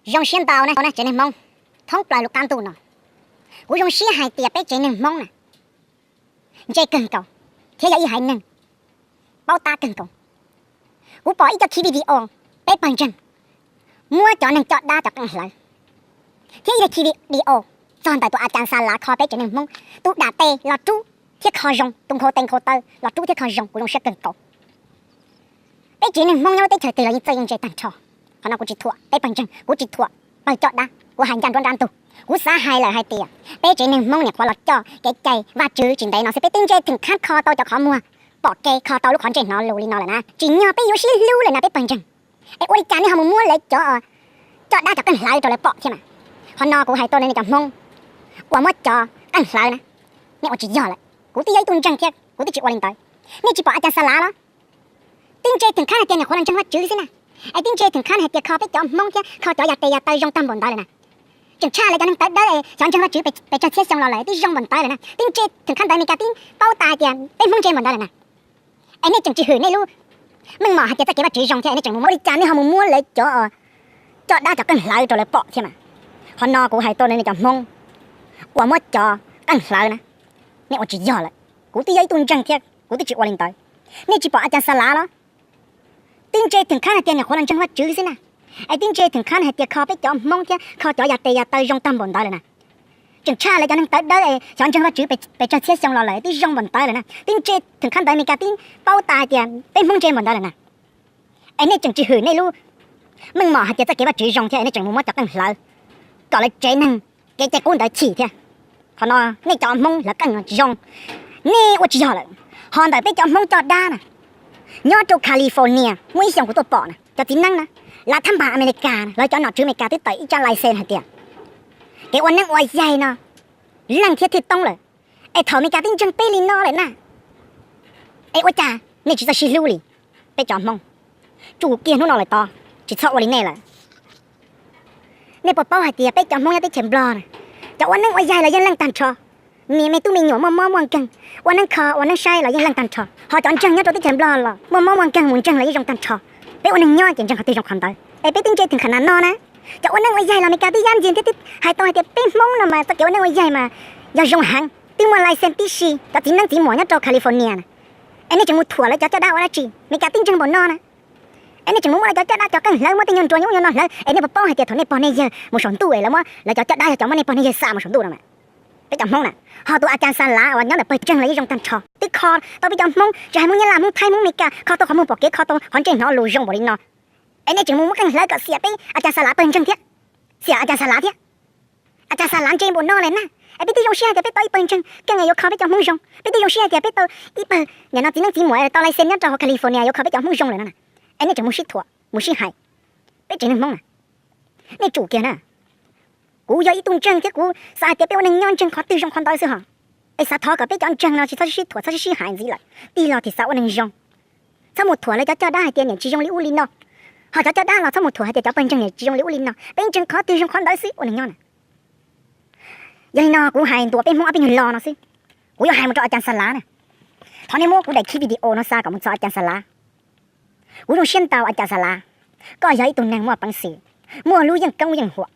Zoo siab ntau na tsev neeg Hmoob thoob plaws lub qab ntuj no. Kuv zoo siab hais tias peb tsev neeg Hmoob na ntse kawg nkaus thiab yog ib haiv neeg paub tab kawg nkaus. Kuv pom ib co khi video peb pawg ntseeg muab cov neeg coj dab cov qeej hlawv, thiab ib co khi video txog ntawm tus a cas xa lav kho peb tsev neeg Hmoob, tus dam tes los rub thiab kho zoo, tus nkhaus tes nkhaus taw los rub thiab kho zoo. Kuv zoo siab kawg nkaus. Peb tsev neeg Hmoob nyob lub teb chaws twg los yeej txawj yeej ntse tag nrho. Qhov no kuv tsis thuam peb pawg ntseeg, kuv tsis thuam pawg coj dab, kuv hais ncaj nruab nrab ntug. Kuv xav hais lawm hais tias peb tsev neeg Hmoob nyuam qhuav los coj kev cai Vajtswv tsis ntev no xwb, peb twb ntse theem khab kho tau cov qhov muag pom kev, kho tau lub qhov ntsej hnov lus li no lawm na. Tsim nyog peb yuav sib hlub lawm na peb pawg ntseeg, es ua li cas nej ho mus muab lawv cov coj dab cov qeej hlawv rau lawv pom thiab mas? Qhov no kuv hais tuaj rau nej cov Hmoob uas muab cov qeej hlawv na, nej ua tsis yog lawm. Kuv twb yog ib tug ntseeg thiab kuv twb tsis ua li ntawd. Nej tsis pom a cas xa lav los? Twb ntse theem khab hais tias nyuam qhuav los ntseeg Vajtswv xwb na, es twb ntse theem khab hais tias kho peb cov Hmoob thiab kho cov yas tes yas taw zoo tag npaum ntawd lawm na. Tseem tshaj lawv cov neeg tawv dawb es xyov ntseeg Vajtswv pes tsawg txhiab xyoo los lawm twb zoo npaum ntawd lawm na. Twb ntse theem khab ntawd Meskas twb paub tas hais tias peb Hmoob ntse npaum ntawd lawm na. Es nej tseem tsis hwm nej lub meej mom hais tias txoj kev Vajtswv zoo thiab, nej tseem mus muab li cas nej ho mus muab lawv cov coj dab cov qeej hlawv rau lawv pom thiab mas? Qhov no kuv hais tuaj rau nej cov Hmoob uas muab cov qeej hlawv na, nej ua tsis yog lawm. Kuv twb yog ib tug ntseeg thiab kuv twb tsis ua li ntawd. Nej tsis pom a cas xa lav los? Twb ntse theem khab hais tias nyuam qhuav los ntseeg Vajtswv xwb na, es twb ntse theem khab hais tias kho peb cov Hmoob thiab kho cov yas tes yas taw zoo tag npaum ntawd lawm na. Tseem tshaj lawv cov neeg tawv dawb es xyov ntseeg Vajtswv pes tsawg txhiab xyoo los lawm twb zoo npaum ntawd lawm na. Twb ntse theem khab ntawd Meskas twb paub tas hais tias peb Hmoob ntse npaum ntawd lawm na. Es nej tseem tsis hwm nej lub meej mom hais tias txoj kev Vajtswv zoo thiab, nej tseem mus muab cov qeej hlawv kom lawv tsev neeg kev cai qub ntawd chim thiab. Qhov no nej cov Hmoob lawv qeej zoo, nej ua tsis yog lawm. Ho ntawm peb cov Hmoob coj dab na, nyob rau California muaj ib xyoos kuv tuaj pom na, cov txiv neeb na, lav thab npas Amelikas na, lawv cov nom tswv Amelikas twb tawm ib tsab license hais tias kev ua neeb ua yaig no leej thiab thiaj toob lawm. Es thaum Meskas twb ntseeg peb li no lawm na, es ua cas nej tsis txawj sib hlub li? Peb cov Hmoob tsum kiag hnub no lawm tod, tsis txhob ua li nej lawm. Nej puas paub hais tias peb cov Hmoob nyob teb chaws Nplog na, cov ua neeb ua yaig los yeej leej tag nrho, niam me tub me nyuam muaj mob muaj nkeeg, ua neeb kho ua neeb saib los yeej leej tag nrho. Ho cov ntseeg nyob rau teb chaws Nplog los muaj mob muaj nkeeg mus ntseeg los yeej zoo tag nrho. Peb ua neeg nyob ces ntseeg qhov twg zoo qhov ntawd. Es peb twb ntse theem khab na no na, cov ua neeb ua yaig los Meskas twb yab ntxias thiab twb hais tau hais tias peb Hmoob no mas txoj kev ua neeb ua yaig mas yog zoo heev, twb muaj license tib si, cov txiv neeb txiv muam nyob rau California na. Es nej tseem mus thuam lawv cov caj dab ua dab tsi? Meskas twb ntseeg npaum no na. Es nej tseem mus muab lawv cov caj dab cov qeej hlawv, muab tej nyuag nruas nyuj nyuag no hlawv, es nej puas paub hais tias thaum nej pog nej yawg mus saum ntuj es lawv muab lawv cov caj dab yog cov muab nej pog nej yawg xa mus saum ntuj no mas? Peb cov Hmoob na, ho tus a cas xa lav uas nyob ntawm pawg ntseeg los yeej zoo tag nrho, twb kho tau peb cov Hmoob, tsis hais Hmoob Nyab Laj, Hmoob Thaib, Hmoob Meskas, kho tau qhov muag pom kev, kho tau qhov ntsej hnov lus zoo npaum li no. Es nej tseem mus muab qeej hlawv kom xiam peb a cas xa lav pawg ntseeg thiab, xiam a cas xa lav thiab. A cas xa lav ntse npaum no lawm na. Es peb twb zoo siab hais tias peb tau ib pawg ntseeg keej yuav kho peb cov Hmoob zoo, peb twb zoo siab hais tias peb tau ib pawg nim no txiv neeb txiv muam tau license nyob rau hauv California yuav kho peb cov Hmoob zoo lawm no na. Es nej tseem mus sib thuam mus sib hais, peb tsev neeg Hmoob na, nej tsum kiag na. Kuv yog ib tug ntseeg thiab kuv xav hais tias peb ua neeg nyob ntseeg qhov twg zoo qhov ntawd xwb ho. Es xav thov kom peb cov ntseeg no tsis txhob sib thuam txhob sib sib hais ntxiv lawm, tig los thiaj xav ua neeg zoo. Txhob mus thuam lawv cov caj dab hais tias niam tsis zoo li ub li no, ho cov caj dab los txhob mus thuam hais tias cov pawg ntseeg niam tsis zoo li ub li no. Peb ntseeg qhov twg zoo qhov ntawd xwb ua neeg nyob na. Yog li no kuv hais ntuas peb Hmoob ob peb nyuag lo no xwb. Kuv yuav hais mus rau a cas xa lav na. Thov nej muab kuv daim clip video no xa kom mus txog a cas xa lav. Kuv zoo siab ntau a cas xa lav, koj yog ib tug neeg muaj peev xwm, muaj lub yeej koob yeej huam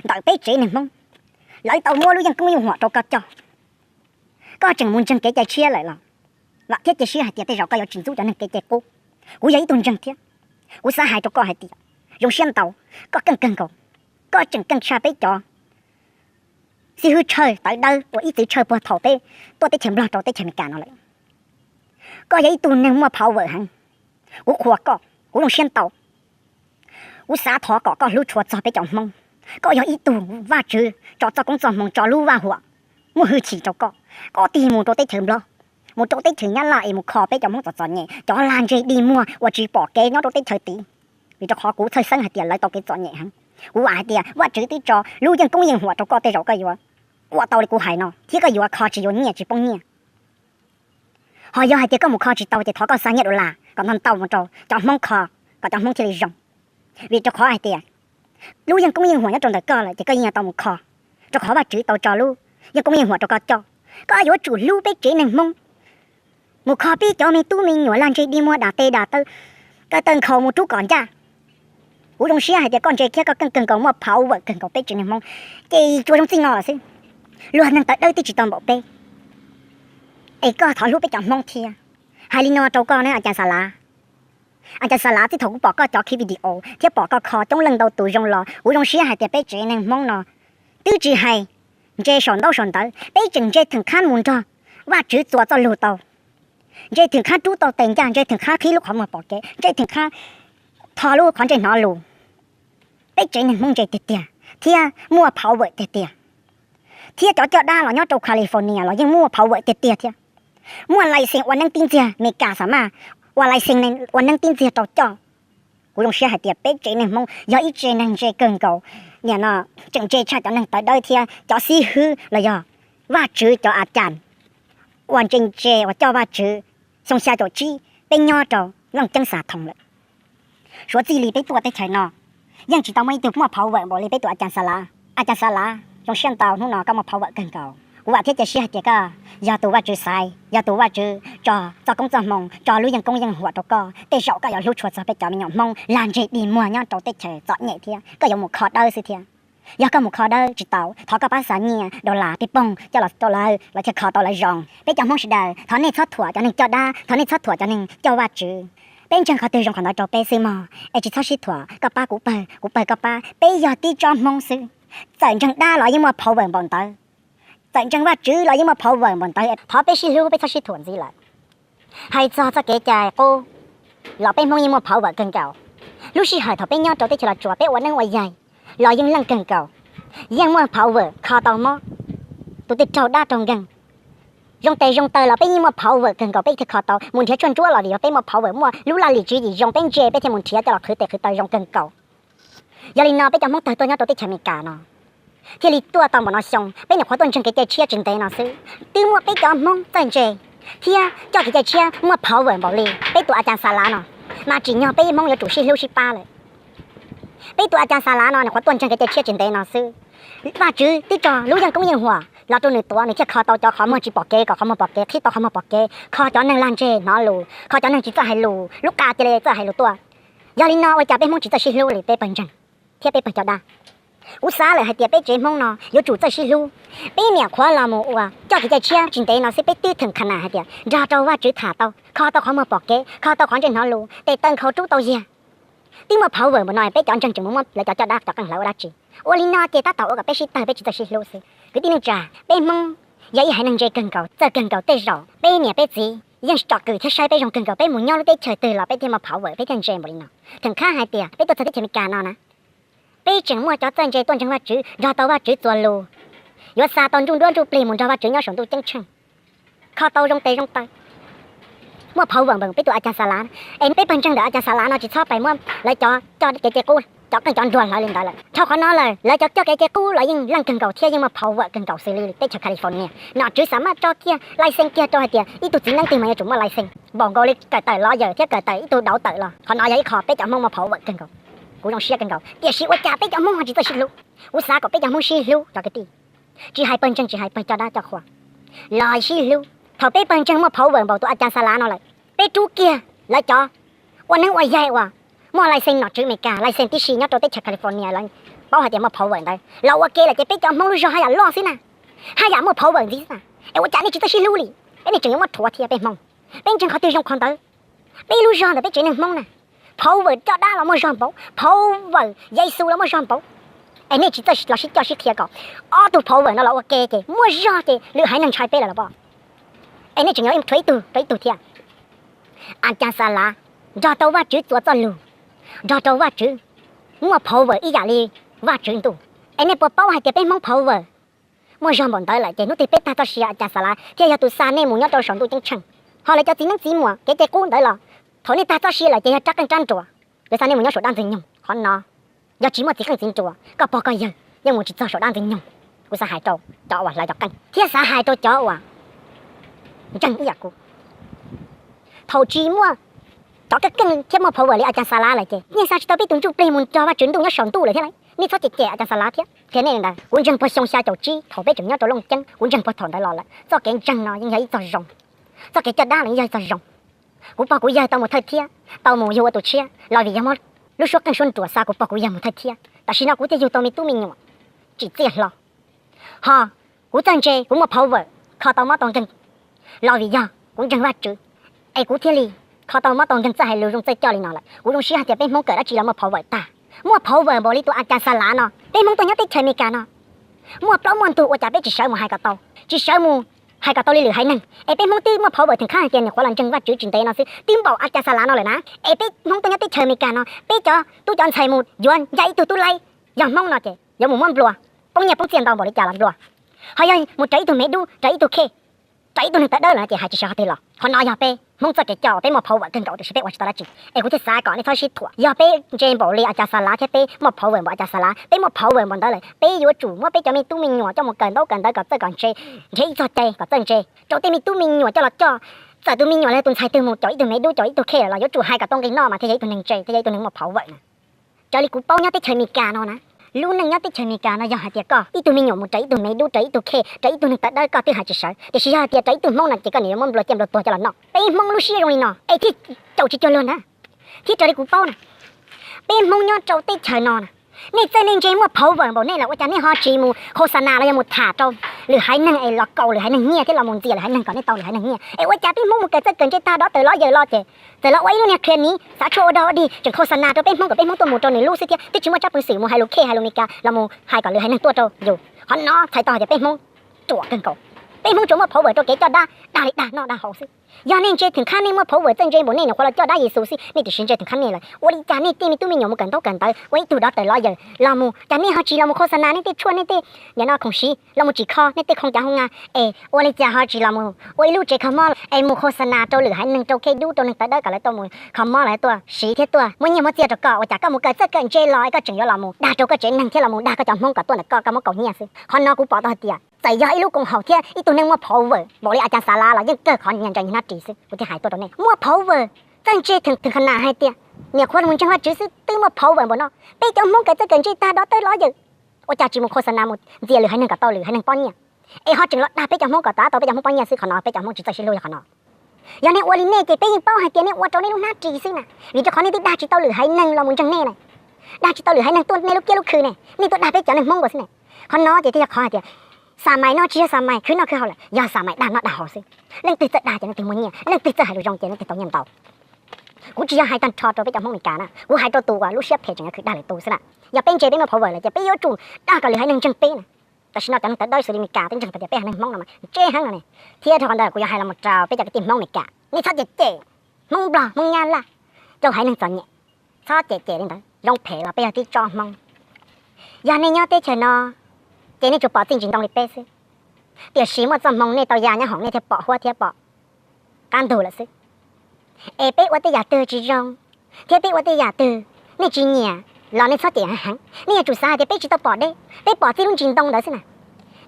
ntawm peb tsev neeg Hmoob, lawv tau muab lub yeej koob yeej huam rau koj coj, koj tseem mus ntseeg kev cai tshiab lawm los vam thiab cia siab hais tias tej zaum koj yuav tsis ntxub cov neeg kev cai qub. Kuv yog ib tug ntseeg thiab, kuv xav hais rau koj hais tias zoo siab ntau, koj keej kawg nkaus, koj tseem keej tshaj peb cov xib hwb tshaw tawv dawb uas ib txwm tshaw puag thaum peb tuaj teb chaws Nplog rau teb chaws Amelikas no lawm. Koj yog ib tug neeg muaj power heev, kuv qhuas koj, kuv zoo siab ntau. Kuv xav thov kom koj hlub tshua txog peb cov Hmoob. Koj yog ib tug Vajtswv tso txoj koob txoj hmoo tso lub vaj huam muaj hwj chim rau koj. Koj tig mus rau teb chaws Nplog, mus rau teb chaws Nyab Laj es mus kho peb cov Hmoob txom txom nyem, cov lag ntseg dig muag uas tsis pom kev nyob rau teb chaws tid. Vim rau qhov kuv txhawj xeeb hais tias lawv tau kev txom nyem heev. Kuv vam hais tias Vajtswv twb tso lub yeej koob yeej huam rau koj, tej zaum koj yuav ua tau li kuv hais no thiab koj yuav kho tsis yuav nyiaj tsis poob nyiaj. Ho yog hais tias koj mus kho tsis tau ces thov koj xa nyiaj dollar kom ntau ntau mus rau cov Hmoob kho, kom cov Hmoob thiaj li zoo. Vim rau qhov hais tias lub yeej koob yeej huam nyob rau ntawm koj lawm ces koj yeej yuav tau mus kho, rau qhov Vajtswv tau tso lub yeej koob yeej huam rau koj coj. Koj yuav tsum hlub peb tsev neeg Hmoob, mus kho peb cov me tub me nyuam lag ntseg dig muag dam tes dam taw, kaw taw nkhaus mus rub kom ncaj. Kuv zoo siab hais tias koj ntse thiab koj keej kawg nkaus, muaj power kawg nkaus peb tsev neeg Hmoob, ces tsuas zoo txij no lawm xwb. Luag neeg tawv dawb twb tsis tau npaum peb, es koj thov hlub peb cov Hmoob thiab. Hais li no rau koj ne, a cas Xa Lav, a cas Xa Lav, txij thaum kuv pom koj cov clip video thiab pom koj kho coob leej ntau tus zoo los kuv zoo siab hais tias peb tsev neeg Hmoob no twb tsis hais ntse saum ntaub saum ntawv, peb tseem ntse theem khab mus nrog Vajtswv txuas txoj lus tau, ntse theem khab rub tau tes ncaj, ntse theem khab qhib lub qhov muag pom kev, ntse theem khab tho lub qhov ntsej hnov lus. Peb tsev neeg Hmoob ntse tiag tiag thiab muaj power tiag tiag, thiab cov coj dab los nyob rau California los yeej muaj power tiag tiag thiab. Muaj license ua neeb tib ntxiag, Meskas xa maj ua license ua neeb tib ntxiag rau coj. Kuv zoo siab hais tias peb tsev neeg Hmoob yog ib tsev neeg ntse kawg nkaus, nim no tseem ntse tshaj cov neeg tawv dawb thiab cov xib hwb los yog Vajtswv cov a cas uas ntse ntse uas coj Vajtswv. Xyoo xya caum tsib peb nyob rau Looj Ceeb Xa Thoos lawm. Suav txij li peb tuaj teb chaws no yeej tsis tau muaj ib tug muaj power npaum li peb tus a cas Xa Lav. A cas Xa Lav, zoo siab ntau hnub no koj muaj power kawg nkaus. Kuv vam thiab cia siab hais tias koj yog tus Vajtswv xaiv, yog tus Vajtswv tso txoj koob txoj hmoo, tso lub yeej koob yeej huam rau koj. Tej zaum koj yuav hlub tshua txog peb cov me nyuam Hmoob lag ntseg dig muag nyob rau teb chaws txom nyem thiab koj yuav mus kho dawb xwb thiab. Yog koj mus kho dawb tsis tau, thov koj pab xa nyiaj dollar pij poog coj los rau lawv, lawv thiaj kho tau lawv zoo. Peb cov Hmoob sawv daws, thov nej txhob thuam cov neeg coj dab, thov nej txhob thuam cov neeg coj Vajtswv. Peb ntseeg qhov twg zoo qhov ntawd rau peb xwb mog, es tsis txhob sib thuam, koj pab kuv pawg, kuv pawg koj pab, peb yog tib tsob Hmoob xwb. Txawm ntseeg dab los yeej muaj power npaum ntawd, txawm ntseeg Vajtswv los yeej muaj power npaum ntawd, thov peb sib hlub, peb txhob sib thuam ntxiv lawm. Hais txog txoj kev cai qub los peb Hmoob yeej muaj power kawg nkaus. Lub sij hawm thaum peb nyob rau teb chaws Los Tsuas peb ua neeb ua yaig los yeej leej kawg nkaus, yeej muaj power kho tau mob, tus twg raug dab raug nkeeg, zoo tes zoo taw los peb yeej muaj power kawg nkaus peb thiaj kho tau. Mus nrhiav tshuaj ntsuab los vim yog peb muaj power, muaj lub laj lim tswv yim zoo peb ntse peb thiaj mus nrhiav coj los qhwv tes qhwv taw zoo kawg nkaus. Yog li no peb cov Hmoob tawg tuaj nyob rau teb chaws Amelikas no thiaj li tuaj tau npaum no xyoo, peb nyuam qhuav tuaj ntseeg kev cai tshiab tsis ntev no xwb, twb muaj peb cov Hmoob txawj ntse thiab coj kev cai tshiab muaj power npaum li peb tus a cas Xa Lav no, mas tsim nyog peb Hmoob yuav tsum sib hlub sib pab lawm. Peb tus a cas Xa Lav no nyuam qhuav tuaj ntseeg kev cai tshiab tsis ntev no xwb, Vajtswv twb tso lub yeej koob yeej huam los rau nws tuav, nws thiaj kho tau cov qhov muag tsis pom kev kom qhov muag pom kev, qhib tau qhov muag pom kev, kho cov neeg lag ntseg hnov lus, kho cov neeg tsis txawj hais lus lub qa cia li txawj hais lus tuaj. Yog li no ua cas peb Hmoob tsis txawj sib hlub li peb pawg ntseeg thiab peb pawg coj dab? Kuv xav lawm hais tias peb tsev Hmoob no yuav tsum txawj sib hlub. Peb nyuam qhuav los mus ua coj kev cai tshiab tsis ntev no xwb peb twb theem kha nas hais tias nrog rau Vajtswv tham tau, kho tau qhov muag pom kev, kho tau qhov ntsej hnov lus, tes taw nkhaus rub tau yiag. Twb muaj power npaum no peb cov ntseeg tseem mus muab lawv cov coj dab cov qeej hlawv ua dab tsi? Ua li no ces tab tom ua kom peb sib tawg peb tsis txawj sib hlub xwb. Kwv tij neej tsa, peb Hmoob yog ib haiv neeg ntse kawg nkaus txawj kawg nkaus, tej zaum peb niam peb txiv yeej tsom kwm thiab saib peb zoo kawg nkaus, peb mus nyob lub teb chaws twg los peb thiaj muaj power peb thiaj ntse npaum li no. Theem khab hais tias peb tuaj txog teb chaws Amelikas no na, peb tseem muaj cov txawj ntse tuaj ntseeg Vajtswv, nrog tau Vajtswv txuas lus, yuav xa tau nruj nruab nruj plig mus nrog Vajtswv nyob saum ntuj ceeb tsheej, kho tau zoo tes zoo taw, muaj power npaum peb tus a cas Xa Lav. Es peb pawg ntseeg ntawm a cas Xa Lav no tsis txhob pais muab lawv cov coj kev cai qub cov qeej cov nruas hlawv li ntawd lawm. Dhau qhov no lawm lawv cov coj kev cai qub los yeej leej kawg nkaus thiab yeej muaj power kawg nkaus xws li teb chaws California. Nom tswv xa maj tso kiag license kiag rau hais tias ib tug txiv neeb twg mas yuav tsum muaj license npaum nkaus li kawm tawm lawyer thiab kawm tawm ib tug dauv tawm los. Qhov no yog ib qho peb cov Hmoob muaj power kawg nkaus. Kuv zoo siab kawg nkaus, tiam sis ua cas peb cov Hmoob ho tsis txawj sib hlub? Kuv xav kom peb cov Hmoob sib hlub cov kwv tij, tsis hais pawg ntseeg tsis hais pawg coj dab coj qhua los sib hlub. Thaum peb pawg ntseeg muaj power npaum tus a cas Xa Lav no lawm, peb rub kiag lawv cov ua neeb ua yaig uas muaj license nom tswv Amelikas, license tib si nyob rau teb chaws California lawv paub hais tias muaj power ntawd los ua ke lawm ces peb cov Hmoob lub zog haj yam loj xwb na, haj yam muaj power ntxiv xwb na. Es ua cas nej tsis txawj sib hlub li? Peb nej tseem yuav muab rhuav thiab peb Hmoob. Peb ntseeg qhov twg zoo qhov ntawd. Peb lub zog ntawm peb tsev neeg Hmoob na, power coj dab los muaj zog npaum, power Yexus los muaj zog npaum. Es nej tsis txawj los sib coj sib qhia kom ob tug power no los ua ke ces muaj zog ces lwm haiv neeg ntshai peb lawm los pob. Es nej tseem yuav rhuav ib tug rau ib tug thiab. A cas Xa Lav nrog rau Vajtswv txuas txoj lus, nrog rau Vajtswv muaj power ib yam li Vajtswv ntuj. Es nej puas paub hais tias peb Hmoob power muaj zog npaum ntawd lawm ces hnub twg peb tag txoj sia a cas Xa Lav thiaj yog tus xa nej mus nyob rau saum ntuj ceeb tsheej. Ho lawv cov txiv neeb txiv muam kev cai qub ntawd los thaum nej tag txoj sia lawm ces yog rab qeej rab nruas, yuav xa nej mus nyob saum dab ntxwg nyoog. Qhov no yog tsis muaj txiv qeej txiv nruas koj pog koj yawg yeej mus tsis txog saum dab ntxwg nyoog. Kuv xav hais rau cov uas hlawv cov qeej thiab xav hais rau cov uas ntseeg ib yam kuv. Thaum tsis muaj cov keej keej thiab muaj power li a cas Xa Lav lawm ces nej xa tsis tau peb tus ntsuj plig mus nrog Vajtswv ntuj nyob saum ntuj lawm thiab lauj. Nej txhob cem cem a cas Xa Lav thiab. Qhia nej li ntawd, kuv ntseeg puag xyoo xya caum tsib thaum peb tseem nyob rau Looj Ceeb, kuv ntseeg puag thaum ntawd los lawm. Txoj kev ntseeg no yeej yog ib txog zoo, txoj kev coj dab los yeej yog ib txog zoo. Kuv pog kuv yawg tau mus thawj thiab tau mus yug ua tus tshiab los vim yog muab lub suab qeej suab nruas xa kuv pog kuv yawg mus thawj thiab. Tam sim no kuv thiaj yug tau me tub me nyuam tsim txiaj hlo, ho kuv txawj ntse, kuv muaj power, kho tau mob tau nkeeg los vim yog kuv ntseeg Vajtswv, es kuv thiaj li kho tau mob tau nkeeg, txawj hais lus zoo txawj coj li no lawm. Kuv zoo siab hais tias peb Hmoob kawm dab tsi los muaj power tag, muaj power npaum li tus A Cas Xas Lav no. Peb Hmoob tuaj nyob teb chaws Amelikas no muaj plaub muaj ntug, ua cas peb tsis sawv mus hais kom tau, tsis sawv mus hais kom tau li lwm haiv neeg? Es peb Hmoob twb muaj power theem khab hais tias nyuam qhuav los ntseeg Vajtswv tsis ntev no xwb, twb npaum A Cas Xas Lav no lawm na. Es peb Hmoob tuaj nyob teb chaws Amelikas no, peb cov tub cov ntxhais mus yuav ncaj ib tug tub laib yog Hmoob no ces yuav mus muab nplua, poob nyiaj poob txiaj ntau npaum li cas los nplua. Ho yog mus raws ib tug mev dub, raws ib tug khej, raws ib tug neeg tawv dawb lawm no ces hais tsis sawv qhov twg los. Qhov no yog peb Hmoob txoj kev coj uas peb muaj power kawg nkaus tiam sis peb ua tsis tau dab tsi. Es kuv thiaj xav kom nej txhob sib thuam, yog peb ntse npaum li A Cas Xas Lav thiab peb muaj power npaum A Cas Xas Lav, peb muaj power npaum ntawd lawm, peb yuav tsum muab peb cov me tub me nyuam coj mus kawm ntaub kawm ntawv kom txawj kom ntse, nrhiav ib txog cai kom txawj ntse rau tej me tub me nyuam coj los coj. Txawm tus me nyuam los yog tus ntxhais twg mus caum ib tug mev dub caum ib tug khej los yuav tsum hais kom tau nqi noj mas thiaj yog ib tug neeg ntse, thiaj yog ib tug neeg muaj power na. Raws li kuv paub nyob teb chaws Amelikas no na, lub neej nyob teb chaws Amelikas no yog hais tias koj ib tug me nyuam mus raws ib tug mev dub, raws ib tug khej, raws ib tug neeg tawv dawb koj twb hais tsis sawv, tiam sis yog hais tias raws ib tug Hmoob no ces koj niam yuav muab nplua ciaj nplua tuag coj los noj. Peb Hmoob lub siab zoo li no es thiaj caum tsis cuag luag ntag. Thiab raws li kuv paub na, peb Hmoob nyob rau teb chaws no na, nej txawj nej ntse muaj power npaum nej los ua cas nej ho tsis mus khos xa nas los yog mus tham rau lwm haiv neeg es los kaus lwm haiv neeg nyiaj thiab los mus ntxias lwm haiv neeg kom nej tau lwm haiv neeg nyiaj? Es ua cas peb Hmoob mus kawm txawj kawm ntse tag dov tawm los yawm los ces txawm los ua ib lub niag qhia miv xav tshuaj ua dog ua dig tseem khos xa nas rau peb Hmoob kom peb Hmoob tuaj mus rau nws lub xwb thiab twb tsis muaj tsab peev xwm mus hais lus khej hais lus Meskas los mus hais kom lwm haiv neeg tuaj rau yus. Qhov no txhais tau hais tias peb Hmoob ruam kawg nkaus. Peb Hmoob tsuas muaj power rau kev coj dab, dag li dag noj dag haus xwb. Yog nej ntse theem khab nej muaj power txawj ntse npaum nej nyuam qhuav los coj dab Yexus xwb, nej tsis sib ntse theem khab nej lawm. Ua li cas nej tej me tub me nyuam mus kawm ntaub kawm ntawv ua ib tug dov tawm los yawm los mus cas nej ho tsis los mus khos xa nas nej tej tshuaj nej tej niam no khoom siv los mus tsim kho nej tej khoom cav hoo na? Es ua li cas ho tsis los mus ua ib lub tsev kho mob es mus khos xa nas rau lwm haiv neeg rau khej dub rau neeg tawv dawb kom lawv tuaj mus kho mob lawv tuaj siv thiab tuaj muab nyiaj muab txiaj rau koj? Ua cas koj mus kawm txawj kawm ntse los es koj tseem yuav los mus dag rau koj tsev neeg thiab los mus dag koj cov Hmoob kom tuaj ntawm koj, koj muab kaus nyiaj xwb? Qhov no kuv pom tau hais tias txawm yog ib lub koom haum thiab ib tug neeg muaj power npaum li A Cas Xas Lav los yeej kawg qhov niag ntsa niag hnab ris xwb. Kuv thiaj hais tuaj rau nej muaj power, txawj ntse theem kha nas hais tias nyuam qhuav mus ntseeg Vajtswv xwb twb muaj power npaum no. Peb cov Hmoob kawm txawj kawm ntse tag dov tawb los yawm, ua cas tsis mus khos xa nas mus ntxias lwm haiv neeg kom tau lwm haiv neeg pob nyiaj, es ho tseem los dag peb cov Hmoob kom txav tau peb cov Hmoob pob nyiaj xwb? Qhov no peb cov Hmoob tsis txawj sib hlub yog qhov no. Yog nej ua li nej ces peb yeej paub hais tias nej ua rau nej lub hnab ris xwb na, vim rau qhov nej twb dag tsis tau lwm haiv neeg los mus ntseeg nej na, dag tsis tau lwm haiv neeg tuaj nej lub kiab lub khw ne, nej tuaj dag peb cov neeg Hmoob nkaus xwb ne. Qhov no ces thiaj yog qhov hais tias xa mais no tsis yog xa mais khwv noj khwv haus lawm, yog xa mais dag noj dag haus xwb. Leej twg txawj dag ces leej twg muaj nyiaj, leej twg txawj hais lus zoo ces leej twg tau nyiaj ntau. Kuv tsis yog hais tag nrho rau peb cov Hmoob Amelikas na, kuv hais rau tus uas lub siab phem tseem yuav khwv dag lwm tus xwb na. Yog peb ntse peb muaj power lawm ces peb yuav tsum dag kom lwm haiv neeg ntseeg peb na. Tam sim no cov neeg tawv dawb xws li Amelikas twb ntseeg tau tias peb haiv neeg Hmoob no mas ntse heev no ne. Thiab rau qhov ntawd kuv yuav hais los mus rau peb cov kwv tij Hmoob Amelikas, nej txhob cem cem Hmoob Nplog Hmoob Nyab Laj rau haiv neeg txom nyem, txhob cem cem li ntawd. Zoo phem los peb yog tib tsob Hmoob. Yog nej nyob teb chaws no ces nej tsuas pom txiaj ntsim ntoo li peb xwb, tiam sis muaj txoj hmoo nej tau ya nyob hoom nej thiaj pom huab thiab pom qab ntug lawm xwb. Es peb ua tej yam twg tsis zoo thiab peb ua tej yam twg nej tsis nyiam los nej txhob cem heev heev. Nej yuav tsum xav hais tias peb tsis tau pom deb, peb pom txij lub ntsis ntoo ntawd xwb na.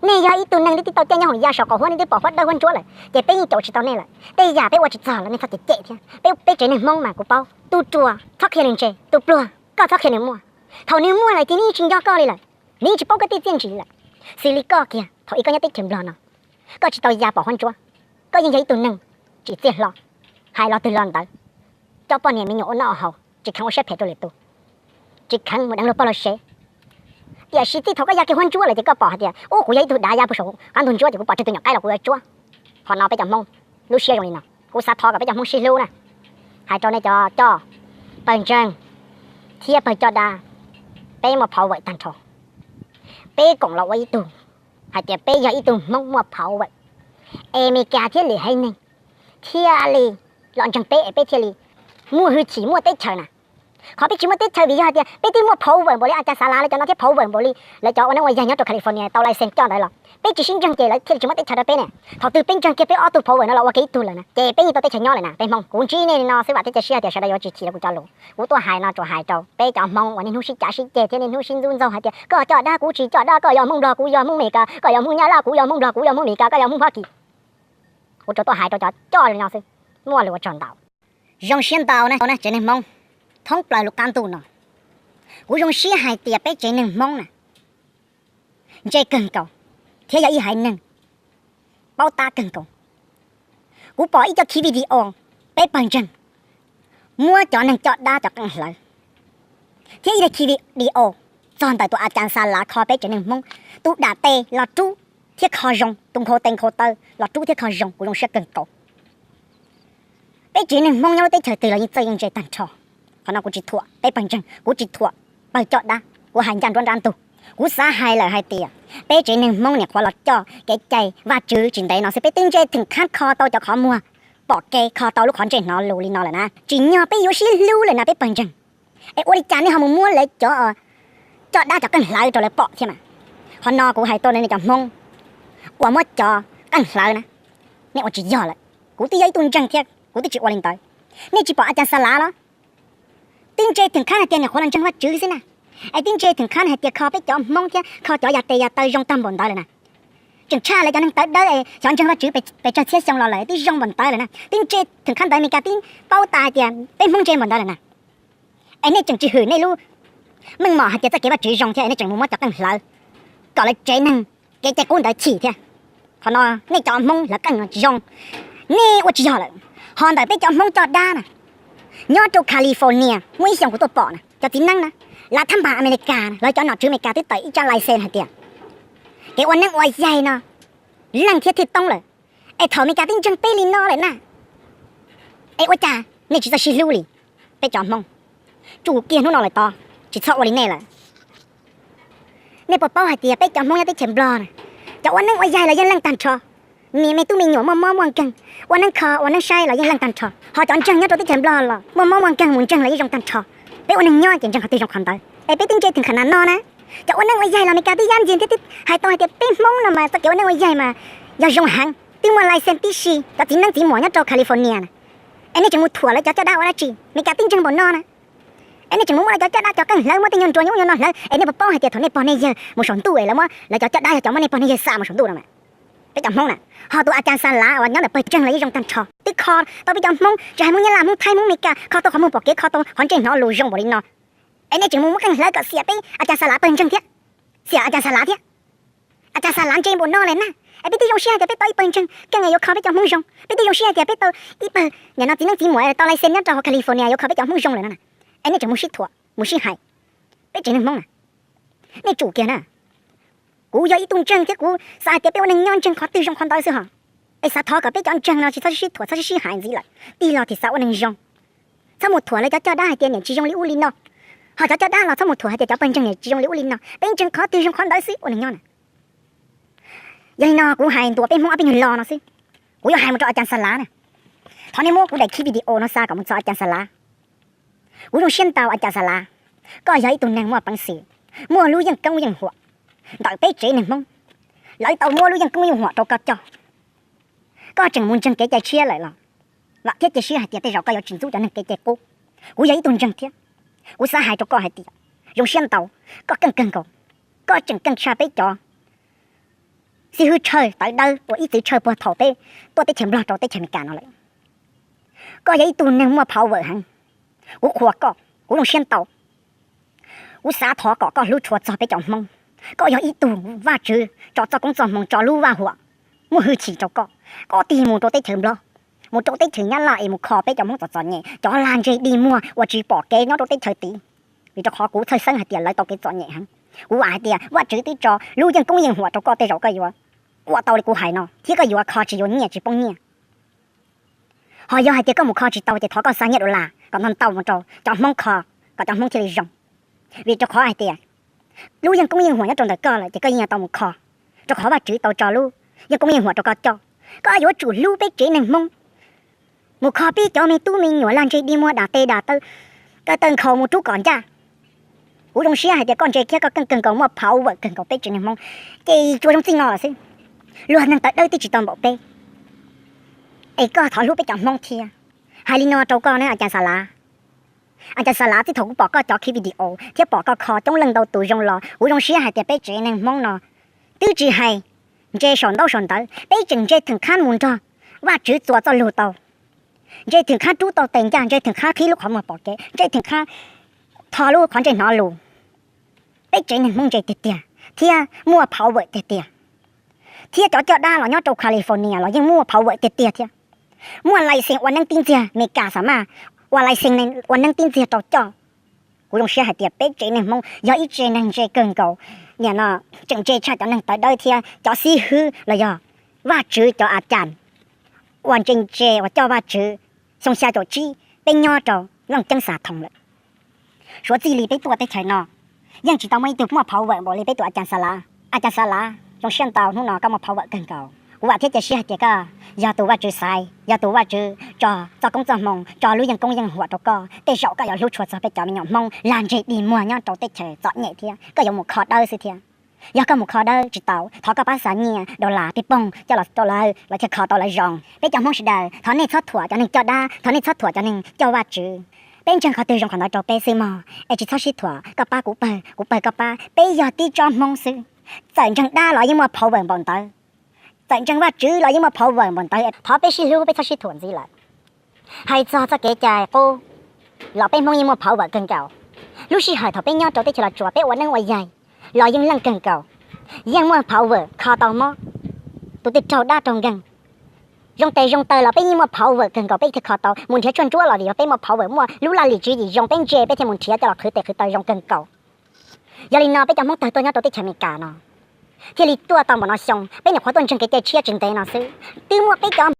Nej yog ib tug neeg nej twb tau coj nyob hoom ya saum qaum huab, nej twb pom huab dawb huab ntsuab lawm ces peb yeej caum tsis tau nej lawm. Tej yam peb ua tsis txog los nej txhob cem cem thiab. Peb, peb tsev neeg Hmoob mas kuv paub, tub ruam txhob qhia li ntse, tus pluag koj txhob qhia nws muaj. Thaum nws muaj lawm ces nws yeej tsis nco koj li lawm, nws yeej tsis paub koj tej txiaj ntsig lawm. Xws li koj kiag thaum ub koj nyob teb chaws Nplog no, koj tsis tau ya pom huab ntsuab, koj yeej yog ib tug neeg tsim txiaj hlo, hais lo twg lo ntawd, coj poj niam me nyuam ua noj ua haus, tsis kheev ua siab phem rau lwm tus, tsis kheev mus deev luag pog luag sev. Tiam sis txij thaum koj ya kiag huab ntsuab lawm ces koj pom hais tias ub kuv yog ib tug dav ya puag saum qab ntug ntsuab ces kuv pom tsawg tus nyuam qaib los kuv yuav tsuab. Qhov no peb cov Hmoob lub siab zoo li no. Kuv xav thov kom peb cov Hmoob sib hlub na, hais rau nej cov coj pawg ntseeg thiab pawg coj dab, peb muaj power tag nrho. Peb koom los ua ib tug, hais tias peb yog ib tug Hmoob muaj power, es Meskas thiab lwm haiv neeg thiaj li los ntseeg peb es peb thiaj li muaj hwj chim muaj teb chaws na. Qhov peb tsis muaj teb chaws vim yog hais tias peb twb muaj power npaum li A Cas Xav Lav lawv cov no thiab power npaum li lawv cov ua neeb ua yaig nyob rau California tau license coj ntawd los peb tsis sib ntseeg ces lawv thiaj li tsis muab teb chaws rau peb ne. Thaum twg peb ntseeg kiag peb ob tug power no los ua kiag ib tug lawm na ces peb yeej tau teb chaws nyob lawm na. Peb Hmoob, kuv ntsib nej li no xwb vam thiab cia siab tias sawv daws yuav tsis chim rau kuv cov lus. Kuv tuaj hais no tsuas hais rau peb cov Hmoob uas niaj hnub sib cav sib ceg thiab niaj hnub sib ntxub ntxaug hais tias koj coj dab kuv tsis coj dab, koj yog Hmoob Nplog kuv yog Hmoob Meskas, koj yog Hmoob Nyab Laj kuv yog Hmoob Nplog kuv yog Hmoob Meskas, koj yog Hmoob Fab Kis. Kuv tsuas tuaj hais rau cov coj li no xwb, muaj lus ua tsaug ntau. Zoo siab ntau na tsev neeg Hmoob thoob plaws lub qab ntuj no. Kuv zoo siab hais tias peb tsev neeg Hmoob na ntse kawg nkaus thiab yog ib haiv neeg paub tab kawg nkaus. Kuv pom ib co khiv video peb pawg ntseeg muab cov neeg coj dab cov qeej hlawv Thiab ib daig khiv video txog ntawm tus a cas xa lav kho peb tsev neeg Hmoob, tus dam tes los rub thiab kho zoo, tus nkhaus tes nkhaus taw los rub thiab kho zoo, kuv zoo siab kawg nkaus. Peb tsev neeg Hmoob nyob lub teb chaws twg los yeej txawj yeej ntse tag nrho. Qhov no kuv tsis thuam peb pawg ntseeg, kuv tsis thuam pawg coj dab, kuv hais ncaj nruab nrab ntug. Kuv xav hais lawm hais tias peb tsev neeg Hmoob niam qhuav los coj kev cai Vajtswv tsis ntev no xwb peb twb ntse theem khab kho tau cov qhov muag pom kev, kho tau lub qhov ntsej hnov lus li no lawm na. Tsim nyog peb yuav sib hlub lawm na peb pawg ntseeg. Es ua li cas nej ho mus muab lawv cov coj dab cov qeej hlawv rau lawv pom thiab mas? Qhov no kuv hais tuaj nej cov Hmoob uas muab cov qeej hlawv na, nej ua tsis yog lawm. Kuv twb yog ib tug ntseeg thiab kuv twb tsis ua li ntawd. Nej tsis pom a cas xa lav los? Twb ntse theem khab hais tias niam qhuav los ntseeg Vajtswv xwb na. Es twb ntse theem khab hais tias kho peb cov Hmoob thiab kho cov yas tes yas taw zoo tag npaum ntawd lawm na. Tseem tshaj lawv cov neeg tawv dawb es xyov ntseeg Vajtswv pes tsawg txhiab xyoo los lawm twb zoo npaum ntawd lawm na. Twb ntse theem khab ntawd Meskas twb paub tas hais tias peb Hmoob ntse npaum ntawd lawm na. Es nej tseem tsis hwm nej lub meej mom hais tias txoj kev Vajtswv zoo thiab es nej tseem mus muab cov qeej hlawv kom lawv tsev neeg kev cai qub ntawd chim thiab. Qhov no nej cov Hmoob hlawv qeej no tsis zoo, nej ua tsis yog lawm. Ho ntawm peb cov Hmoob coj dab na, nyob rau California muaj ib xyoos kuv tuaj pom na, cov txiv neeb na, lav thab npas Amelikas na, lawv cov nom tswv Amelikas twb tawm ib tsab license hais tias kev ua neeb ua yaig no leej thiab thiaj toob lawm. Es thaum Meskas twb ntseeg peb li no lawm na, es ua cas nej tsis txawj sib hlub li? Peb cov Hmoob tsum kiag hnub no lawm tod, tsis txhob ua li nej lawm. Nej puas paub hais tias peb cov Hmoob nyob teb chaws Nplog na, cov ua neeb ua yaig los yeej leej tag nrho, me tub me nyuam muaj mob muaj nkeeg, ua neeb kho ua neeb saib los yeej leej tag nrho. Ho cov ntseeg nyob rau teb chaws Nplog los muaj mob muaj nkeeg mus ntseeg los yeej zoo tag nrho. Peb ua neeg nyob ces ntseeg qhov twg zoo qhov ntawd. Es peb twb ntse theem khab na no na, cov ua neeb ua yaig los Meskas twb yaj ntxias thiab twb hais tau hais tias peb Hmoob no mas txoj kev ua neeb ua yaig mas yog zoo heev, twb muaj license tib si. Cov txiv neeb txiv muam nyob rau California na, es nej tseem mus thuam lawv cov caj dab ua dab tsi? Meskas twb ntseeg npaum no na, es nej tseem mus muab lawv cov caj dab cov qeej hlawv, muab tej nyuag nruas nyuj nyuag no hlawv, es nej puas paub hais tias thaum nej pog nej yawg mus saum ntuj es lawv muab lawv cov caj dab yog cov muab nej pog nej yawg xa mus saum ntuj no mas? Peb cov Hmoob na, ho tus a cas xa lav uas nyob ntawm pawg ntseeg los yeej zoo tag nrho, twb kho tau peb cov Hmoob, tsis hais Hmoob Nyab Laj, Hmoob Thaib, Hmoob Meskas, kho tau qhov muag pom kev, kho tau qhov ntsej hnov lus zoo npaum li no. Es nej tseem mus muab qeej hlawv kom xiam peb a cas xa lav pawg ntseeg thiab, xiam a cas xa lav thiab. A cas xa lav ntse npaum no lawm na, es peb twb zoo siab hais tias peb tau ib pawg ntseeg keej yuav kho peb cov Hmoob zoo, peb twb zoo siab hais tias peb tau ib pawg niam no txiv neeb txiv muam tau license nyob rau hauv California yuav kho peb cov Hmoob zoo lawm no na. Es nej tseem mus sib thuam mus sib hais, peb tsev neeg Hmoob na, nej tsum kiag na. Kuv yog ib tug ntseeg thiab kuv xav hais tias peb ua neeg nyob ntseeg qhov twg zoo qhov ntawd xwb hos. Es xav thov kom peb cov ntseeg no tsis txhob sib thuam txhob sib sib hais ntxiv lawm, tig los thiaj xav ua neeg zoo. Txhob mus thuam lawv cov caj dab hais tias niam tsis zoo li ub li no, ho cov caj dab los txhob mus thuam hais tias cov pawg ntseeg niam tsis zoo li ub li no. Peb ntseeg qhov twg zoo qhov ntawd xwb ua neeg nyob na. Yog li no kuv hais ntuas peb Hmoob ob peb nyuag lo no xwb. Kuv yuav hais mus rau a cas xa lav na. Thov nej muab kuv daim clip video no xa kom mus txog a cas xa lav. Kuv zoo siab ntau a cas xa lav, koj yog ib tug neeg muaj peev xwm, muaj lub yeej koob yeej huam ntawm peb tsev neeg Hmoob, lawv tau muab lub yeej koob yeej huam rau koj coj. Koj tseem mus ntseeg kev cai tshiab lawm los vam thiab cia siab hais tias tej zaum koj yuav tsis ntxub cov neeg kev cai qub. Kuv yog ib tug ntseeg thiab, kuv xav hais rau koj hais tias zoo siab ntau, koj keej kawg nkaus, koj tseem keej tshaj peb cov xib hwb tshaw tawv dawb uas ib txwm tshaw puag thaum peb tuaj teb chaws Nplog rau teb chaws Amelikas no lawm. Koj yog ib tug neeg muaj power heev, kuv qhuas koj, kuv zoo siab ntau. Kuv xav thov kom koj hlub tshua txog peb cov Hmoob. Koj yog ib tug Vajtswv tso txoj koob txoj hmoo tso lub vaj huam muaj hwj chim rau koj. Koj tig mus rau teb chaws Nplog, mus rau teb chaws Nyab Laj es mus kho peb cov Hmoob txom txom nyem, cov lag ntseg dig muag uas tsis pom kev nyob rau teb chaws tid. Vim rau qhov kuv txhawj xeeb hais tias lawv tau kev txom nyem heev. Kuv vam hais tias Vajtswv twb tso lub yeej koob yeej huam rau koj, tej zaum koj yuav ua tau li kuv hais no thiab koj yuav kho tsis yuav nyiaj tsis poob nyiaj. Ho yog hais tias koj mus kho tsis tau ces thov koj xa nyiaj dollar kom ntau ntau mus rau cov Hmoob kho, kom cov Hmoob thiaj li zoo. Vim rau qhov hais tias lub yeej koob yeej huam nyob rau ntawm koj lawm ces koj yeej yuav tau mus kho, rau qhov Vajtswv tau tso lub yeej koob yeej huam rau koj coj. Koj yuav tsum hlub peb tsev neeg Hmoob, mus kho peb cov me tub me nyuam lag ntseg dig muag dam tes dam taw, kaw taw nkhaus mus rub kom ncaj. Kuv zoo siab hais tias koj ntse thiab koj keej kawg nkaus muaj power kawg nkaus peb tsev neeg Hmoob, ces tsuas zoo txij no lawm xwb. Luag neeg tawv dawb twb tsis tau npaum peb, es koj thov hlub peb cov Hmoob thiab. Hais li no rau koj ne a cas xa lav. A cas xa lav, txij thaum kuv pom koj cov clip video thiab pom koj kho coob leej ntau tus zoo los kuv zoo siab hais tias peb tsev neeg Hmoob no twb tsis hais ntse saum ntaub saum ntawv, peb tseem ntse theem khab mus nrog Vajtswv txuas txoj lug tau, ntse theem khab rub tau tes ncaj, ntse theem khab qhib lub qhov muag pom kev, ntse theem khab tho lub qhov ntsej hnov lus. Peb tsev neeg Hmoob ntse tiag tiag thiab muaj power tiag tiag, thiab cov coj dab los nyob rau California los yeej muaj power tiag tiag thiab. Muaj license ua neeb tib ntxiag, Meskas xa maj ua license ua neeb tib ntxiag rau coj. Kuv zoo siab hais tias peb tsev neeg Hmoob yog ib tsev neeg ntse kawg nkaus, nim no tseem ntse tshaj cov neeg tawv dawb thiab cov xib hwb los yog Vajtswv cov a cas uas ntse ntse uas coj Vajtswv. Xyoo xya caum tsib peb nyob rau Looj Ceeb Xas Thoos lawm. Suav txij li peb tuaj teb chaws no yeej tsis tau muaj ib tug muaj phau vawm npaum li peb tus a cas Xas Lav. A cas Xas Lav, zoo siab ntau hnub no koj muaj phau vawm kawg nkaus. Kuv vam thiab cia siab hais tias koj yog tus Vajtswv xaiv, yog tus Vajtswv tso txoj koob txoj hmoo, tso lub yeej koob yeej huam rau koj. Tej zaum koj yuav hlub tshua txog peb cov me nyuam Hmoob lag ntseg dig muag nyob rau teb chaws txom nyem thiab koj yuav mus kho dawb xwb thiab. Yog koj mus kho dawb tsis tau, thov koj pab xa nyiaj dollar pij poog coj los rau lawv, lawv thiaj kho tau lawv zoo. Peb cov Hmoob sawv daws, thov nej txhob thuam cov neeg coj dab, thov nej txhob thuam cov neeg coj Vajtswv. Peb ntseeg qhov twg zoo qhov ntawd rau peb xwb mog, es tsis txhob sib thuam, koj pab kuv pawg, kuv pawg koj pab. Peb yog tib tsob Hmoob xwb, txawm ntseeg dab los yeej muaj phau vawm npaum ntawd, txawm ntseeg Vajtswv los yeej muaj phau vawm npaum ntawd. Thov peb sib hlub, peb txhob sib thuam ntxiv lawm. Hais txog txoj kev cai qub los peb Hmoob yeej muaj phau vawm kawg nkaus. Lub sij hawm thaum peb nyob rau teb chaws Los Tsuas peb ua neeb ua yaig los yeej leej kawg nkaus, yeej muaj phau vawm kho tau mob. Tus twg raug dab raug nkeeg, zoo tes zoo taw los peb yeej muaj phau vawm kawg nkaus, peb thiaj kho tau. Mus nrhiav tshuaj ntsuab los vim yog peb muaj phau vawm, muaj lub laj lim tswv yim zoo, peb ntse peb thiaj mus nrhiav coj los qhwv tes qhwv taw zoo kawg nkaus. Yog li no peb cov Hmoob tawg tuaj nyob rau teb chaws Amelikas no thiaj li tuaj tau npaum no xyoo, peb nyuam qhuav tuaj ntseeg kev cai tshiab tsis ntev no xwb, twb muaj peb cov